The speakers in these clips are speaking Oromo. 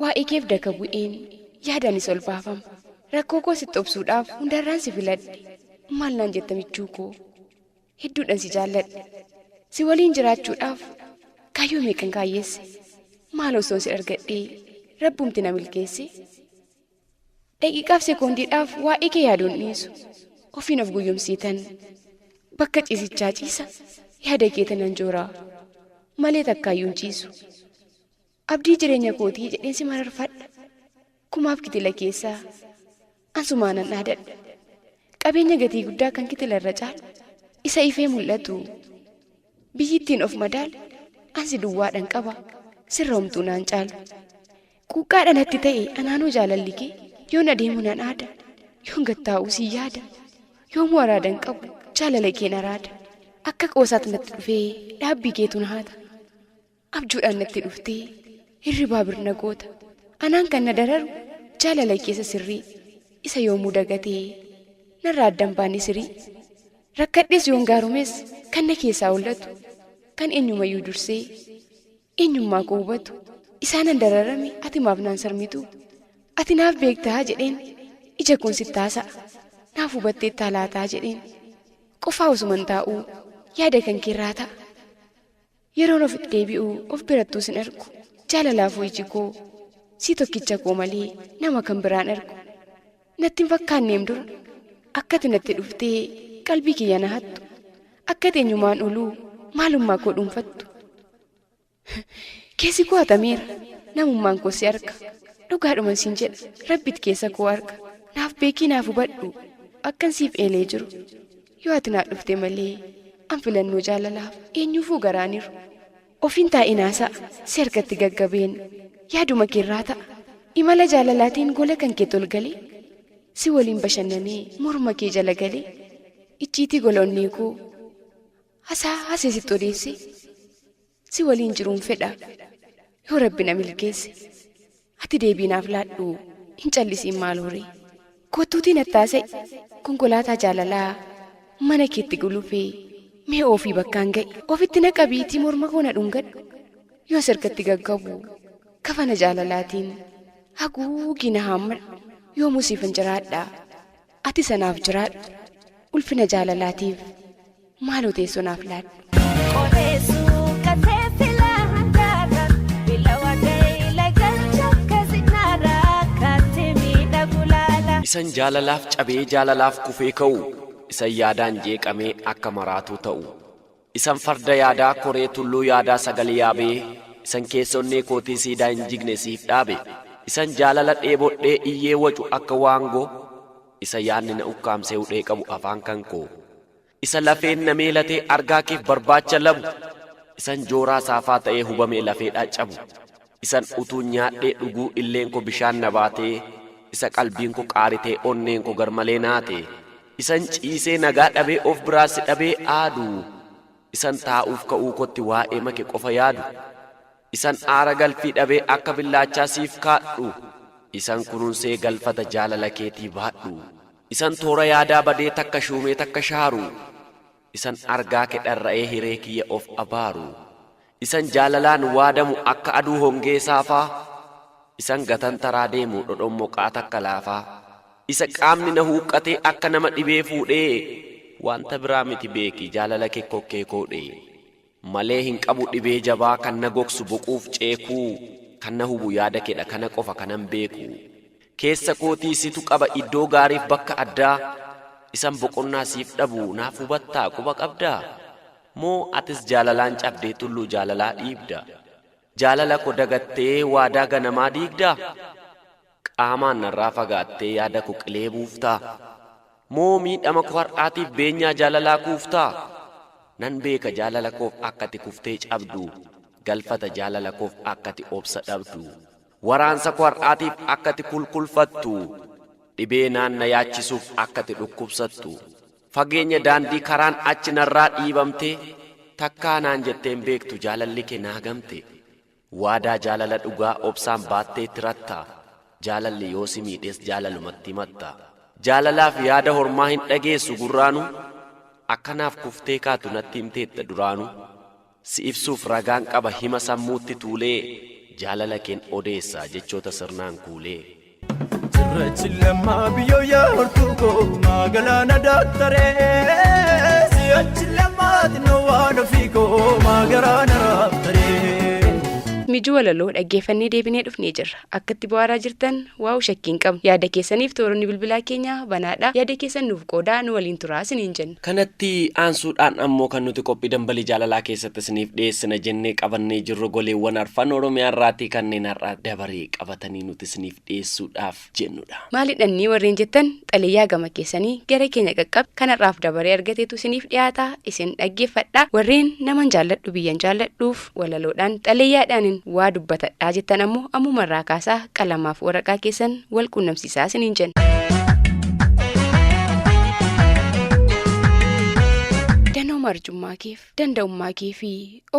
Waa'ee keef daka bu'een yaadaanis ol baafama. Rakkoo koo sitti obsuudhaaf hundarraan si filadhe. Maal naan jetta michuu koo? Hedduudhan si jaalladhe. Si waliin jiraachuudhaaf kaayyoo meeqan kaayyeesse. Maal osoon si argadhee rabbumti na milkeesse. Daqiiqaaf sekoondiidhaaf waa'ee kee yaaduun dhiisu. Ofiin of guyyumsiitan. Bakka ciisichaa ciisa yaada keetan anjooraa. Malee takkaayyuu hin ciisu. Abdii jireenya kootii jedheen si mararfadha. Kumaaf kitila keessaa ansumaanan dhaadadha. Qabeenya gatii guddaa kan kitila irra caalu isa ifee mul'atu. Biyyi ittiin of madaalu ansi duwwaadhan qaba sirra homtuu naan caalu. Quuqqaadha natti ta'e anaanoo jaalalli kee yoon adeemu nan aada yoon gad taa'u sin yaada yoomuu araadan qabu jaalala keen araada. Akka qoosaatti natti dhufee dhaabbii keetu na hata. Abjuudhaan natti dhuftee hirribaa bir na goota. Anaan kan na dararu jaalala keessa sirrii isa yoomuu dagatee narraa adda hin baane sirii. Rakkadhes yoon gaaromes kan na keessaa hollatu kan eenyumayyuu dursee eenyummaa koo hubatu isaanan dararame ati maaf naan sarmitu ati naaf beektaa jedheen ija koon sitti haasa'a naaf hubatteettaa laataa jedheen qofaa osuman taa'uu yaada kan keerraa ta'a. Yeroon ofitti deebi'u of birattuu sin argu. Jaalalaafuu iji koo sii tokkicha koo malee nama kan biraan argu. Natti hin fakkaanneem dura akkati natti dhuftee qalbii kiyya na hattu. Akkati eenyumaan oluu maalummaa koo dhuunfattu. Keessi koo hatameera namummaan koo si arga. Dhugaadhuman siin jedha rabbit keessa koo arga. Naaf beekii naaf hubadhu akkan siif eelee jiru. Yoo ati naa dhufte malee an filannoo jaalalaaf eenyuufuu garaaniru. Ofiin taa'een haasa'a si harkatti gaggabeen yaaduma keerraa ta'a. Imala jaalalaatiin gola kan keetti ol galee si waliin bashannanee morma kee jala galee icciitii gola onnee koo hasaa hasee sitti odeessee si waliin jiruun fedha yoo rabbi na milkeesse. Ati deebii naaf laadhu hin callisiin maaloo ree. Kottuutii natti haasa'i konkolaataa jaalalaa mana keetti gulufee mee oofii bakkaan ga'i. Ofitti na qabiitii morma koo na dhungadhu yoo si harkatti gaggabu kafana jaalalaatiin haguugii na haammadhu yoomuu siifan jiraadha atis anaaf jiraadhu ulfina jaalalaatiif maaloo teessoo naaf laadhu. Qoreessuu katee filaa handaara bilawa gaila galcha kasinara kaatee miidhagu laala. Isan jaalalaaf cabee jaalalaaf kufee ka'u, isan yaadaan jeeqamee akka maraatuu ta'u. Isan farda yaadaa koree tulluu yaadaa sagal yaabee, isan keessa onnee kootii siidaa hin jigne siif dhaabe. Isan jaalala dheebodhee iyyee wacu akka waangoo, isa yaadni na ukkaamsee hudhee qabu afaan kan koo. Isa lafeen na meelatee argaa keef barbaacha labu. Isan jooraa saafaa ta'ee hubamee lafeedhaa cabu. Isan utuun nyaadhee dhuguu illeen koo bishaan na baatee, isa qalbiin koo qaaritee onneen koo garmalee naate. Isan ciisee nagaa dhabee of biraa si dhabee aadu. Isan taa'uuf ka'uu kootti waa'ee make qofa yaadu. Isan aara galfii dhabee akka billaachaa siif kaadhu. Isan kunuunsee galfata jaalala keetii baadhu. Isan toora yaadaa badee takka shuumee takka shaaru. Isan argaa kee dharra'ee hiree kiyya of abaaru. Isan jaalalaan waadamu akka aduu hongee saafaa. Isan gatantaraa deemu dhodhommoqaa takka laafaa. Isa qaamni na huuqqatee akka nama dhibee fuudhee wanta biraa miti beeki jaalala kee kokkee koodhee. Malee hin qabu dhibee jabaa kan na gogsu boquuf ceekuu kan na hubu yaada keedha kana qofa kanan beeku. Keessa kootii situ qaba iddoo gaariif bakka addaa isan boqonnaa siif dhabu naaf hubattaa quba qabdaa? Moo atis jaalalaan cabdee tulluu jaalalaa dhiibda? Jaalala ko dagattee waadaa ganamaa diigdaa? Qaamaan narraa fagaattee yaada ko qilee buuftaa? Moo miidhama ko har'aatiif beenyaa jaalalaa kuuftaa? Nan beeka jaalala koof akkati kuftee cabdu, galfata jaalala koof akkati obsa dhabdu. Waraansa ko har'aatiif akkati kulkulfattu, dhibee naan na yaachisuuf akkati dhukkubsattu. Fageenya daandii karaan achi narraa dhiibamtee, takkaa naan jetteen beektu jaalalli kee naa gamte. Waadaa jaalala dhugaa obsaan baattee tiratta. Jaalalli yoo si miidhes jaalalumatti himatta. Jaalalaaf yaada hormaa hin dhageessu gurraanu, akkanaaf kuftee kaatu natti himteetta duraanu. Si ibsuuf ragaan qaba hima sammuutti tuulee, Jaalala keen odeessa jechoota sirnaan kuulee. Cirrachi lammaa biyyoo yaa hortuu koo maagalaana daaktaree si'achi lammaa xinnoo waan ofii koo maagaraana raabtaree. Mijuu walaloo dhaggeeffannee deebinee dhufnee jirra. Akka itti bohaaraa jirtan waa'u shakkii hin qabnu. Yaada keessaniif tooronni bilbilaa keenya banaadha. Yaada keessan nuuf qoodaa nu waliin turaa isiniin jenna. Kanatti aansuudhaan ammoo kan nuti qophii Dambalii Jaalalaa keessatti isiniif dhiyeessina jennee qabannee jirru goleewwan arfan Oromiyaa irraatii kanneen har'a dabaree qabatanii nuti isiniif dhiyeessuudhaaf jennudha. Maalidhannii warreen jettan xalayaa gama keessanii gara keenya qaqqabe kan har'aaf dabaree argatetu isiniif dhiyaata isin dhaggeeffadhaa. Warreen naman jaalladhu biyyan jaalladhuuf walaloodhaan xalayaadhaanin waa dubbatadhaa jettan ammoo ammumarraa kaasaa qalamaaf waraqaa keessan wal quunnamsiisaa isiniin jenna. Danooma arjummaa keef, danda'ummaa kee fi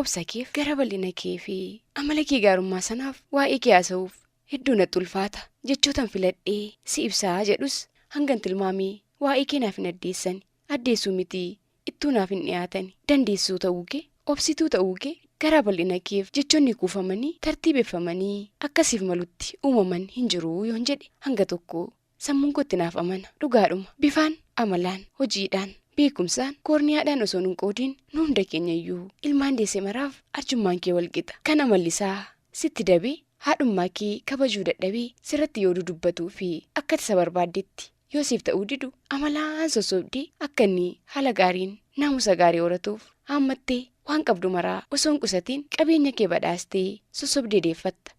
obsa keef, gara bal'ina kee fi amala kee gaarummaa sanaaf waa'ee kee haasa'uuf hedduu natti ulfaata. Jechootan filadhee si ibsaa jedhus hangan tilmaamee waa'ee kee naaf hin addeessani. Addeessuu mitii ittuu naaf hin dhiyaatani. Dandeessuu ta'uu kee, obsituu ta'uu kee, garaa bal'ina keef jechoonni kuufamanii, tartiibeffamanii akka siif malutti uumaman hin jiru yoon jedhe hanga tokko sammuun koo itti naaf amana. Dhugaadhuma, bifaan, amalaan, hojiidhaan, beekumsaan, koorniyaadhaan osoo nun qoodiin nu hunda keenya iyyuu ilmaan deesse maraaf arjummaan kee wal qixa. Kan amalli isaa sitti dabe, haadhummaa kee kabajuu dadhabee sirratti yoo dudubbatuu fi akka ati isa barbaaddetti yoo siif ta'uu didu amalaan sossobdee akka inni haala gaariin naamusa gaarii horatuuf haammattee waan qabdu maraa osoo hin qusatiin qabeenya kee badhaastee sossobdee deeffatta.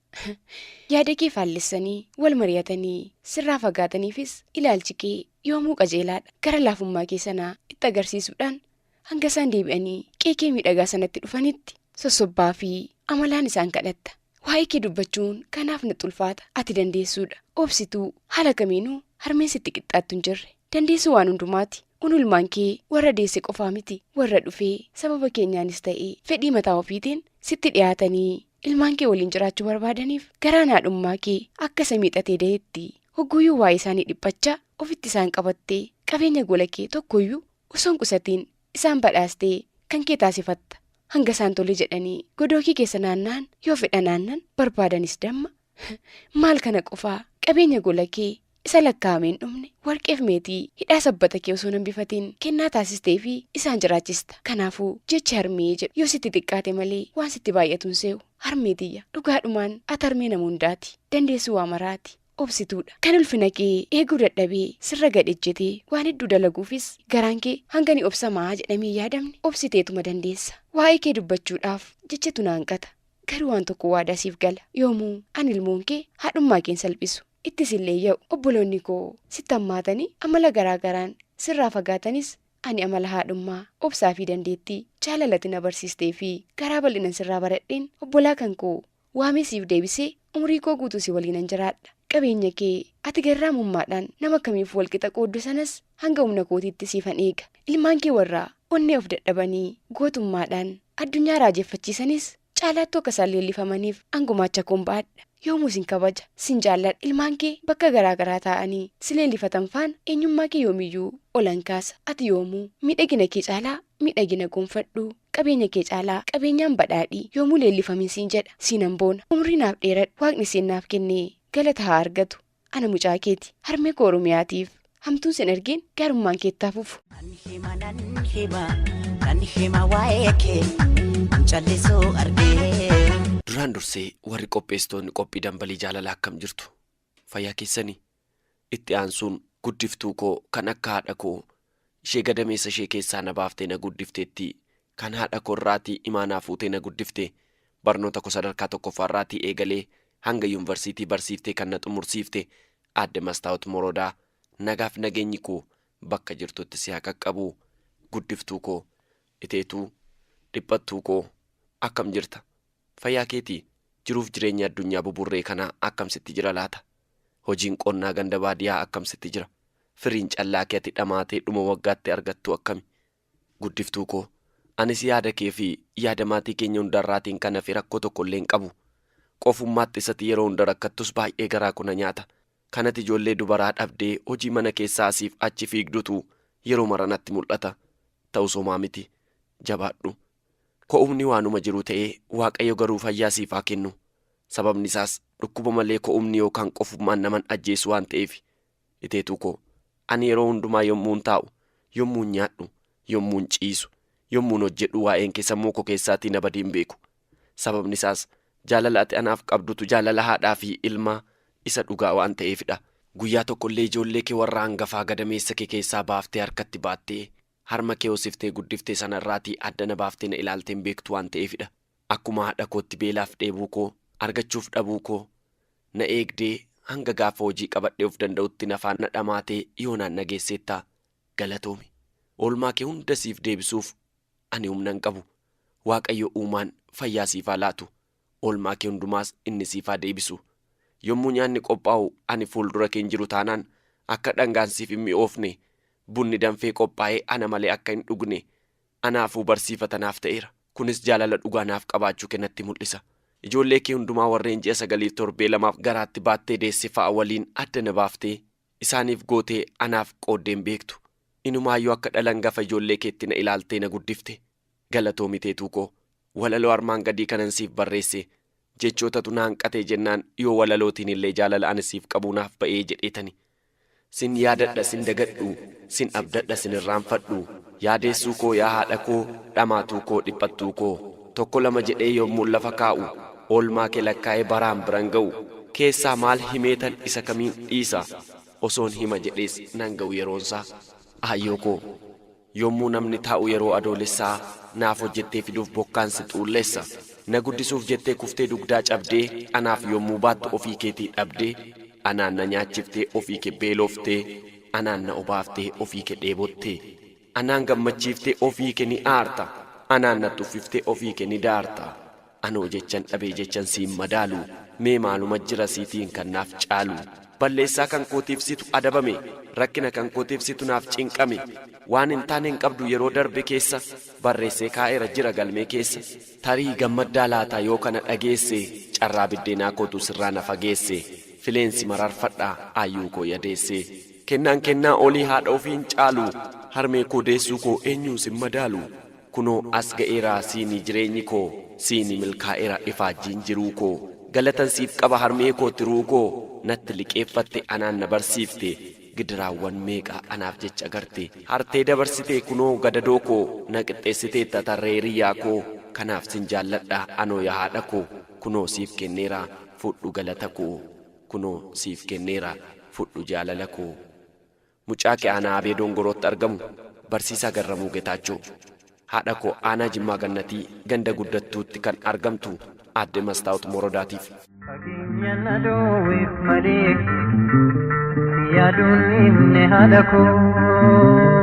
Yaada kee faallessanii wal mari'atanii sirraa fagaataniifis ilaalchi kee yoomuu qajeelaadha. Gara laafummaa kee sanaa itti agarsiisuudhaan hanga isaan deebi'anii qe'ee kee miidhagaa sanatti dhufanitti sossobbaa fi amalaan isaan kadhatta. Waa'ee kee dubbachuun kanaaf natti ulfaata. Ati dandeessuudha. Obsituu haala kamiinuu harmeen sitti qixxaattu hin jirre. Dandeessuu waan hundumaati. Unulmaan kee warra deesse qofaa miti. Warra dhufee sababa keenyaanis ta'ee fedhii mataa ofiitiin sitti dhiyaatanii ilmaan kee waliin jiraachuu barbaadaniif garaan haadhummaa kee akka isa miixatee da'etti hogguyyuu waa'ee isaanii dhiphachaa ofitti isaan qabattee qabeenya gola kee tokkoyyuu osoo hin qusatiin isaan badhaastee kan kee taasifatta. Hanga isaan tole jedhanii godoo kee keessa naanna'an yoo fedhan aannan barbaadanis damma. Maal kana qofaa qabeenya gola kee isa lakkaa'amee hin dhumne warqeef meetii hidhaa sabbata kee osoo hin hambifatiin kennaa taasistee fi isaan jiraachista. Kanaafuu jechi harmee jedhu yoo sitti xiqqaate malee waan sitti baay'atu hin se'u. Harmee tiyya dhugaadhumaan ati harmee nama hundaati. Dandeessuu waa maraati. Obsituudha. Kan ulfina kee eeguu dadhabee sirra gad ejjetee waan hedduu dalaguufis garaan kee hanga ni obsamaa jedhamee hin yaadamne obsiteetuma dandeessa. Waa'ee kee dubbachuudhaaf jechatu na hanqata. Garuu waan tokko waadaa siif gala. Yoomuu ani ilmoon kee haadhummaa kee hin salphisu. Ittis hin leeyya'u. Obboloonni koo sitti hammaatanii amala garaa garaan sirraa fagaatanis ani amala haadhummaa, obsaa fi dandeettii jaalala ati na barsiistee fi garaa bal'inan sirraa baradheen obbolaa kan koo waamee siif deebisee umurii koo guutuu si waliinan jiraadha. Qabeenya kee ati garraamummaadhaan nama kamiifuu wal qixa qooddu sanas hanga humna kootiitti siifan eega. Ilmaan kee warra onnee of dadhabanii gootummaadhaan addunyaa raajeffachiisanis caalaattuu akka isaan leellifamaniif an gumaacha koon ba'adha. Yoomuu sin kabaja, sin jaalladha. Ilmaan kee bakka garaa garaa taa'anii si leellifatan faana eenyummaa kee yoomiyyuu olan kaasa. Ati yoomuu miidhagina kee caalaa miidhagina gonfadhu. Qabeenya kee caalaa qabeenyaan badhaadhi. Yoomuu leellifamin siin jedha. Siinan boona. Umrii naaf dheeradhu. Waaqni siin naaf kenne galata haa argatu. Ana mucaa keeti. Harmee koo Oromiyaatiif hamtuun sin argin gaarummaan kee itti haa fufu. Nan hima nan hima nan hima waa'ee kee hin callisuu argee. Duraan dursee warri qopheessitoonni qophii Dambalii Jaalalaa akkam jirtu? Fayyaa keessanii? Itti aansuun guddiftuu koo kan akka haadha koo ishee gadameessa ishee keessaa na baaftee na guddifteetti, kan haadha koo irraatii imaanaa fuutee na guddifte, barnoota koo sadarkaa tokkoffaa irraatii eegalee hanga yuunvarsiitii barsiiftee kan na xumursiifte Aadde Mastaawot Morodaa nagaaf nageenyi koo bakka jirtutti si haa qaqqabu. Guddiftuu koo, Iteetuu, dhiphattuu koo, akkam jirta? Fayyaa keetii? Jiruuf jireenyi addunyaa buburree kanaa akkam sitti jira laata? Hojiin qonnaa ganda baadiyaa akkam sitti jira? Firiin callaa kee ati dhamaatee dhuma waggaatti argattu akkami? Guddiftuu koo, anis yaada kee fi yaada maatii keenya hundarraatiin kan hafe rakkoo tokko illee hin qabu. Qofummaatti isati yeroo hunda rakkattus baay'ee garaa koo na nyaata. Kan ati ijoollee dubaraa dhabdee hojii mana keessaa asiif achi fiigdutu yeroo mara natti mul'ata. Ta'us homaa miti. Jabaadhu. Ko'umni waanuma jiru ta'ee Waaqayyo garuu fayyaa siif haa kennu. Sababni isaas dhukkuba malee ko'umni yookaan qofummaan naman ajjeesu waan ta'eef. Iteetuu koo, ani yeroo hundumaa yommuun taa'u, yommuun nyaadhu, yommuun ciisu, yommuun hojjedhu waa'een kee sammuu koo keessaatii na badee hin beeku. Sababni isaas jaalala ati anaaf qabdutu jaalala haadhaa fi ilmaa isa dhugaa waan ta'eefidha. Guyyaa tokkollee ijoollee kee warra hangafaa gadameessa kee keessaa baaftee harkatti baattee, harma kee hoosiftee guddiftee sana irraatii adda na baaftee na ilaaltee hin beektu waan ta'eefidha. Akkuma haadha kootti beelaaf dheebuu koo, argachuuf dhabuu koo na eegdee hanga gaafa hojii qabadhee of danda'utti na faana dhamaatee yoonaan na geesseetta. Galatoomi. Oolmaa kee hunda siif deebisuuf ani humna hin qabu. Waaqayyo uumaan fayyaa siif haa laatu. Oolmaa kee hundumaas inni siif haa deebisu. Yommuu nyaanni qophaa'u ani fuuldura kee hin jiru taanaan akka dhangaan siif hin mi'oofne, bunni danfee qophaa'ee ana malee akka hin dhugne anaafuu barsiifata naaf ta'eera. Kunis jaalala dhugaa naaf qabaachuu kee natti mul'isa. Ijoollee kee hundumaa warreen ji'a sagaliif torbee lamaaf garaatti baattee deesse fa'a waliin adda na baaftee isaaniif gootee anaaf qooddee hin beektu. Inumaayyuu akka dhala angafa ijoollee keetti na ilaaltee na guddifte. Galatoomi Teetuu koo. Walaloo armaan gadii kanan siif barreesse jechootatu na hanqatee jennaan yoo walalootiin illee jaalala ani siif qabuu naaf ba'ee jedheetani. Sin yaadadha sin dagadhu, sin abdadha sin irraanfadhu, yaa deessuu koo yaa haadha koo, dhamaatuu koo dhiphattuu koo. Tokko lama jedhee yommuun lafa kaa'u, oolmaa kee lakkaa'ee baraan biran ga'u. Keessaa maal himeetan isa kamiin dhiisa, osoon hima jedhees nan ga'u yeroonsaa. Aayyoo koo. Yommuu namni taa'u yeroo Adoolessaa, naaf hojjettee fiduuf bokkaan si xuulleessa. Na guddisuuf jettee kuftee dugdaa cabdee, anaaf yommuu baattu ofii keetii dhabdee, anaan na nyaachiftee ofii kee beeloftee, anaan na obaaftee ofii kee dheebottee. Anaan gammachiiftee ofii kee ni aarta, anaan na tuffiftee ofii kee ni daarta. Anoo jechan dhabee jechan siin madaalu, mee maaluma jira siitiin kan naaf caalu? Balleessaa kan kootiif situ adabame, rakkina kan kootiif situ naaf cinqame. Waan hin taane hin qabdu yeroo darbe keessa, barreessee kaa'eera jira galmee keessa. Tarii gammaddaa laata yoo kana dhageesse, carraa biddeenaa kootu sirraa na fageesse. Fileen si mararfadha aayyuu koo ya deesse. Kennaan kennaa olii haadha ofii hin caalu, harmee koo deessuu koo eenyuun sin madaalu? Kunoo as ga'eera siini jireenyi koo Siini milkaa'eera ifaajjiin jiruu koo Galatan siif qaba harmee koo tiruu koo Natti liqeeffatte anaan na barsiifte Gidiraawwan meeqa anaaf jecha agarte Hartee dabarsite kunoo gadadoo koo Na qixxeessiteetta tarree hiriyyaa koo Kanaaf sin jaalladha anoo yaa haadha koo Kunoo siif kenneera fudhu galata koo Kunoo siif kenneera fudhu jaalala koo. Mucaa kee Aanaa Abee Dongorootti argamu Barsiisaa Garramuu Getaachoo. Haadha koo Aanaa Jimmaa Gannatii ganda Guddattuutti kan argamtu Aadde Mastaawot Morodaatiif. Fageenya na dhoowweef malee si yaaduun dhiifne haadha koo.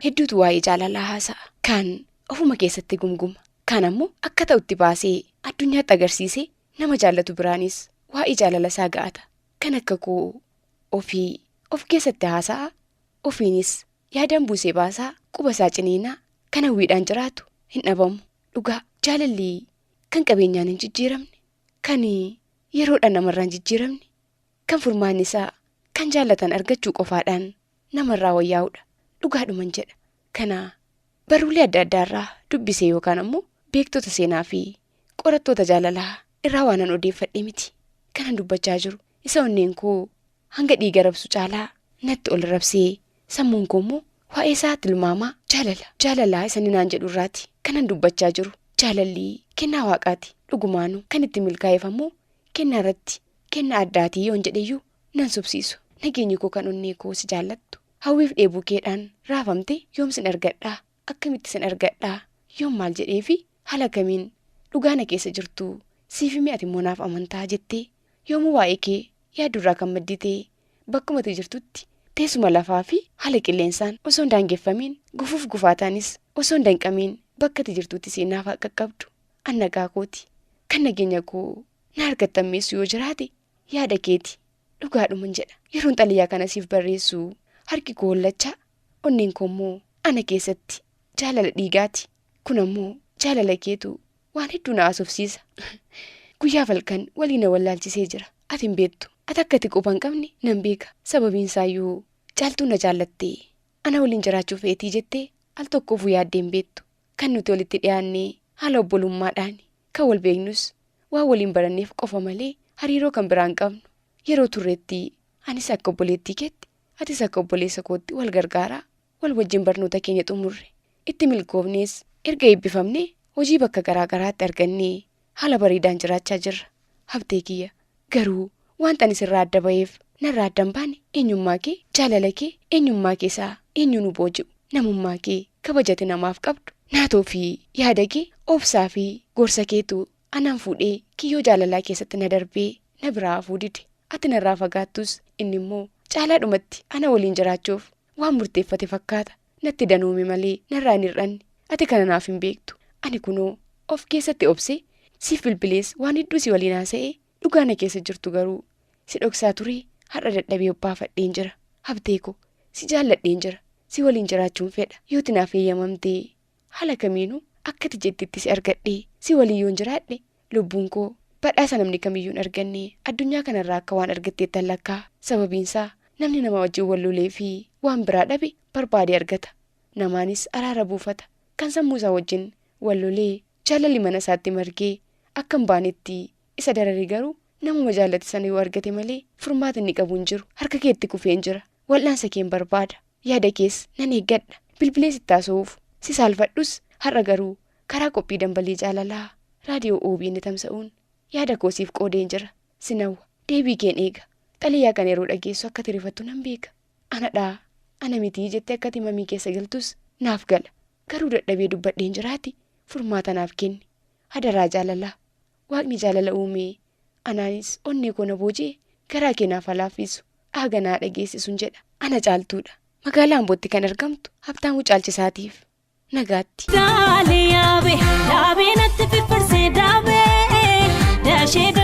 Hedduutu waa'ee jaalalaa haasa'a. Kaan ofuma keessatti gumguma. Kaan ammoo akka ta'utti baasee addunyaatti agarsiisee nama jaallatu biraanis waa'ee jaalala isaa ga'ata. Kan akka koo ofii of keessatti haasa'a, ofiinis yaadaan buusee baasaa, quba isaa ciniinaa, kan hawwiidhaan jiraatu hin dhabamu. Dhugaa, jaalalli kan qabeenyaan hin jijjiiramne, kan yeroodhaan namarraa hin jijjiiramne, kan furmaanni isaa kan jaallatan argachuu qofaadhaan namarraa wayyaa'udha. Dhugaadhuman jedha. Kana barruulee adda addaarraa dubbisee yookaan ammoo beektota seenaa fi qorattoota jaalalaa irraa waanan odeeffadhe miti. Kanan dubbachaa jiru isa onneen koo hanga dhiiga rabsu caalaa natti ol rabsee sammuun koo immoo waa'ee isaa tilmaamaa jaalala jaalalaa isa inni naan jedhu irraati kanan dubbachaa jiru. Jaalalli kennaa waaqaati. Dhugumaanuu kan itti milkaa'eef ammoo kennaa irratti kennaa addaatii yoon jedheyyuu nan sobsiisu. Nageenyi koo kan onnee koo si jaallattu hawwiif dheebuu keedhaan raafamte yoom sin argadhaa akkamitti sin argadhaa yoom maal jedheefi haala kamiin dhugaa na keessa jirtu siif himee ati immoo naaf amantaa jettee yoomuu waa'ee kee yaaduurraa kan maddite bakkuma ati jirtutti teessuma lafaa fi haala qilleensaan osoo hin daangeffamiin gufuuf gufaataanis osoo hin danqamiin bakka ati jirtutti siin naaf haa qaqqabdu an nagaa kooti kan nageenya koo na harkatti hammeessu yoo jiraate yaada keeti. Dhugaadhuman jedha, yeroon xalayaa kana siif barreessu harki koo hollachaa, onneen koo immoo ana keessatti jaalala dhiigaati. Kun ammoo jaalala keetu waan hedduu na haasofsiisa. Guyyaaf halkan walii na wallaalchisee jira. Ati hin beektu. Ati akka ati quba hin qabne nan beeka. Sababiin isaayyuu Caaltuun na jaallattee ana waliin jiraachuu feetii jettee al tokkoofuu yaaddee hin beektu. Kan nuti walitti dhiyaanne haala obbolummaadhaani. Kan wal beeknus Waan waliin baranneef qofa malee hariiroo kan biraa hin qabnu. Yeroo turretti anis akka obboleettii keetti, atis akka obboleessa kootti wal gargaaraa wal wajjin barnoota keenya xumurre. Itti milkoofnees erga eebbifamnee hojii bakka garaa garaatti argannee haala bareedaan jiraachaa jirra. Habtee kiyya, garuu wanta ani sirraa adda ba'eef narraa adda hin baane eenyummaa kee, jaalala kee, eenyummaa kee isaa eenyuunuu booji'u, namummaa kee, kabaja ati namaaf qabdu, naatoo fi yaada kee, obsaa fi gorsa keetu anaan fuudhee kiyyoo jaalalaa keessatti na darbee na biraa hafuu dide. Ati narraa fagaattus inni immoo caalaadhumatti ana waliin jiraachuuf waan murteeffate fakkaata. Natti danoome malee narraa hin hir'anne. Ati kana naaf hin beektu. Ani kunoo of keessatti obsee siif bilbilees waan hedduu si waliin haasa'ee dhugaa na keessa jirtu garuu si dhoksaa turee har'a dadhabee obbaafadheen jira. Habtee ko, si jaalladheen jira. Si waliin jiraachuun fedha. Yoo ati naaf eeyyamamte haala kamiinuu akka ati jettetti si argadhee si waliin yoon jiraadhe lubbuun koo badhaasa namni kamiyyuu hin arganne addunyaa kanarraa akka waan argatteettan lakkaa'a. Sababiinsaa namni nama wajjin wal lolee fi waan biraa dhabe barbaadee argata. Namaanis araara buufata. Kan sammuu isaa wajjin wal lolee jaalalli mana isaatti margee akka hin baanetti isa darare garuu namuma jaallate sana yoo argate malee furmaata inni qabu hin jiru. Harka keetti kufeen jira. Wal'aansa keen barbaada. Yaada kees nan eeggadha. Bilbilee sitti haasa'uuf si saalfadhus har'a garuu karaa qophii Dambalii Jaalalaa Raadiyoo obn tamsa'uun yaada koo siif qoodeen jira. Sin hawwa. Deebii keen eega. Xalayaa kana yeroo dhageessu akka ati rifattu nan beeka. Anadhaa, ana mitii jettee akka ati mamii keessa galtus naaf gala. Garuu dadhabee dubbadheen jiraati furmaata naaf kenni. Hadaraa jaalalaa. Waaqni jaalala uumee anaanis onnee koo na booji'e garaa kee naaf haa laaffisu. Aaga na haa dhageessisun jedha. Ana Caaltuudha. Magaalaa Ambootti kan argamtu Habtaamuu Caalchisaatiif. Nagaatti. Daalee yaabee daabee natti firfirsee daabee dashee.